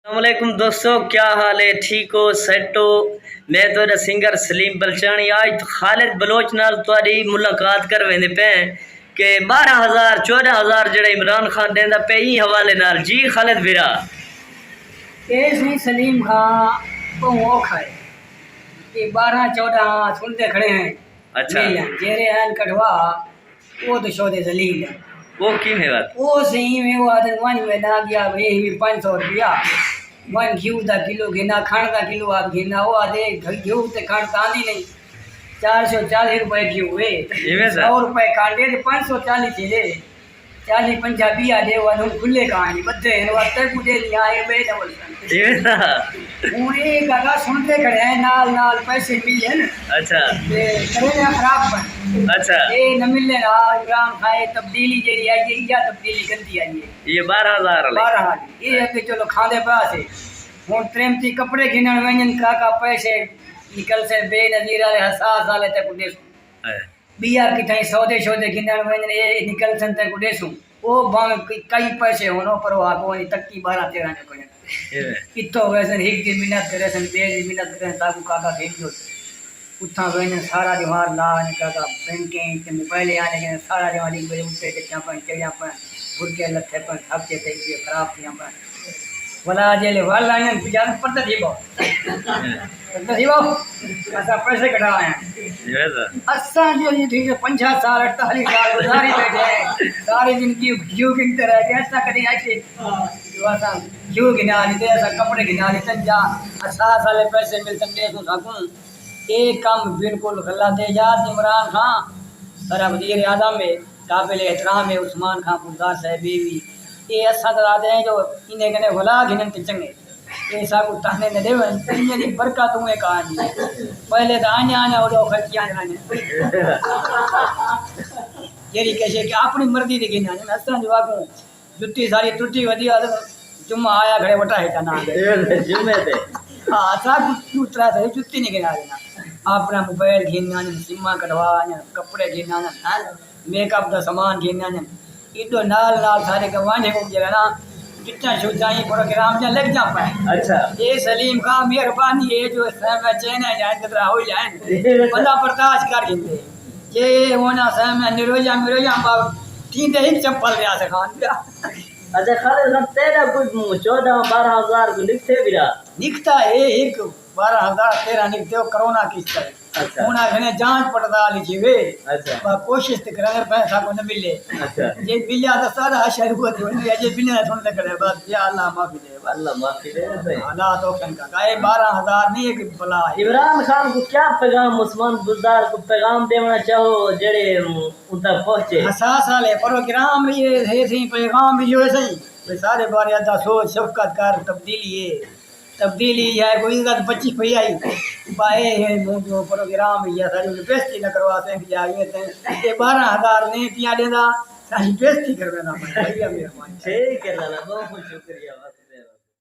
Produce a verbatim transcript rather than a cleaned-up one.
السلام علیکم دوستو، کیا حال ہے؟ ٹھیک ہو؟ سیٹ ہو؟ میں تہاݙا سنگر سلیم بلچاݨی۔ آج خالد بلوچ نال تہاݙی ملاقات کر ویندے پئے ہیں کہ ٻارہاں ہزار، چوݙاں ہزار جیڑھا عمران خان ݙیندا پئے، ایں حوالے نال۔ جی خالد بھرا۔ اے سئیں سلیم خان، ٻہوں اوکھا ہے۔ اے ٻارہاں چوݙاں سݨدے کھڑے ہیں۔ اچھا۔ ملن جیرے ہن کٹھوا، او تے شودے ذلیل ہن۔ او کیویں وت؟ او سئیں ایویں، او آہدن ونڄ میݙا ڳیا، بھئی ایویں پنج سو روپیہ، ونڄ گھیو دا کلو گھن آ، کھنڈ دا کلو آ گھن آ۔ او آہدے گھیو تے کھنڈ تاں آندی نئیں، چار سو چالیہہ روپے گھیو ہے۔ ایویں سر؟ سو روپے کھنڈ ہے تے پنج سو چالیہہ تھیندے۔ چالیہہ پنجاہ ٻیا ݙے، او آہدن کھلے کائنی، ٻدھے ہن، او تیکوں ݙے ݙیاں، اے ٻئے ݙے ول سن۔ ایویں سر؟ ہݨ اے کاکا سݨدے کھڑے ہیں، نال نال پیسے ملن۔ اچھا۔ تے کریندے خراب پن۔ اچھا۔ اے نہ ملن، ہا عمران خان، اے تبدیلی جیڑھی آئی ہے، ایا تبدیلی گندی آئی ہے۔ اے ٻارہاں ہزار والی؟ ٻارہاں والی۔ اے اڳے چلو کھاندے پئے سے۔ ہݨ تریمتی کپڑے گھنݨ ونڄن، کاکا پیسے نکلسن، بے نظیر والے حساس والے تیکوں ݙیسوں۔ ہائے۔ ٻیا کتھائیں سودے شودے گھنݨ ونڄن، اے نکلسن تیکوں ݙیسوں۔ او بھانویں کئی، کئی پیسے ہون، پر او آکھو ونڄ تکی ٻارہاں تیرہاں جو کھڑن۔ ایویں۔ اتھوں ویسن، ہک دی منت کریسن، ٻئے دی منت کریسن، ساکوں کاکا گھن جو۔ اتھاں ونڄن سارا ݙیہاڑ لا ونڄن کاکا، بینکیں تے موبائلیں آنے ڳئے، سارا ݙیہاڑ ٻئے اتے ڳچھاں پئن، چڑھیاں پئن، بھرکے لتھے پئن، تھک کے تے ٻئے خراب تھیاں پئن۔ ولا جیلے ول آئن، پجان پردہ تھی ٻہو۔ پردہ تھی ٻہو۔ اساں پیسے کٹھا آئے ہیں۔ جی سر۔ اساں جو یہ تھی جو پنجاہ سال، اڑتالیہہ سال گزاری بیٹھے ہیں۔ ساری زندگی گھیو گھنتے رہ ڳئے، اساں کدی ایسے جو اساں گھیو گھنا نہیں تے، اساں کپڑے گھنا نہیں تے، جا اساس والے پیسے ملتے ݙیسوں ساکوں۔ اے کم بالکل غلط ہے۔ یار عمران خان سارا وزیر اعظم ہے، قابل احترام ہے، عثمان خان پلدار صاحب بھی۔ اے اساں تے آہدے ہیں جو انہیں کنے ولا گھنن تے چنڳے۔ اے ساکوں طعنے نہ ݙیون، انہیں دی برکت اونویں کائنی۔ پہلے تاں آنیاں آنیاں اݙو خرچیاں آنیاں۔ جیڑھی کسے کہ اپݨی مرضی دی گھن آنیاں، اساں جو آکھوں جتی ساری ٹٹی ودی آ، جمعہ آیا کھڑے وٹا ہیٹا نہ آندے۔ اے تے جمعے تے۔ ہاں، ساکوں کیوں ترا ساری جتی نہیں گھن آ ݙینا۔ اپݨا موبائل گھن آنیاں، سماں کڈھوا آنیاں، کپڑے گھن آنیاں، ہیں؟ میک اپ دا سامان گھن آنیاں۔ ایݙو نال نال سارے گوانڈھے کوں جیڑھا نا، جتیاں شوتیاں ایں پروگرام دیاں لڳدیاں پئن۔ اچھا۔ اے سلیم خان مہربانی ہے جو سئیں میں چین ہے جائیں تے راہو جائیں۔ بندہ برداشت کر گھندے۔ جے اے ہونا سئیں میں نرویاں مرویاں با تھیندے ہک چپل دے آسے خان پیا۔ اچھا خالد خان، تیرا کوئی چوݙاں ٻارہاں ہزار کوئی نکتے بھرا؟ نکتا ہے ہک ٻارہاں ہزار تیرہ نکتے، او کرونا قسط ہے۔ اچھا۔ ہݨ آکھنے جانچ پڑتال ہی تھیوے۔ اچھا۔ پر کوشش تے کراں، پیسہ کو نہ ملے۔ اچھا۔ جے ملیا تاں سارا شروع ہو ونڄے، جے ملیا سݨ تے کرے بس، یا اللہ معافی دے بس۔ اللہ معافی دے بھائی۔ حالات اوکھے ہن کاکا، اے ٻارہاں ہزار نہیں، اے بلا ہے۔ عمران خان کوں کیا پیغام، عثمان بزدار کوں پیغام ݙیوݨا چاہو جیڑھے اتھاں پہنچے؟ حساس والے پروگرام بھی ہے، ہے سئیں، پیغام بھی ہوئے سئیں۔ اے سارے بارے ادا سوچ شفقت کر، تبدیلی ہے۔ تبدیلی ہے، کوئی عزت بچی پئی آئی۔ پائے ہیں مونجو پروگرام یا ساری بےعزتی نہ کروا سیں، یا یہ تے اے ٻارہاں ہزار نہیں پیا ݙیندا، ساری بےعزتی کرویندا پیا۔ بھیا مہربانی۔ ٹھیک ہے لالا، بہت بہت شکریہ۔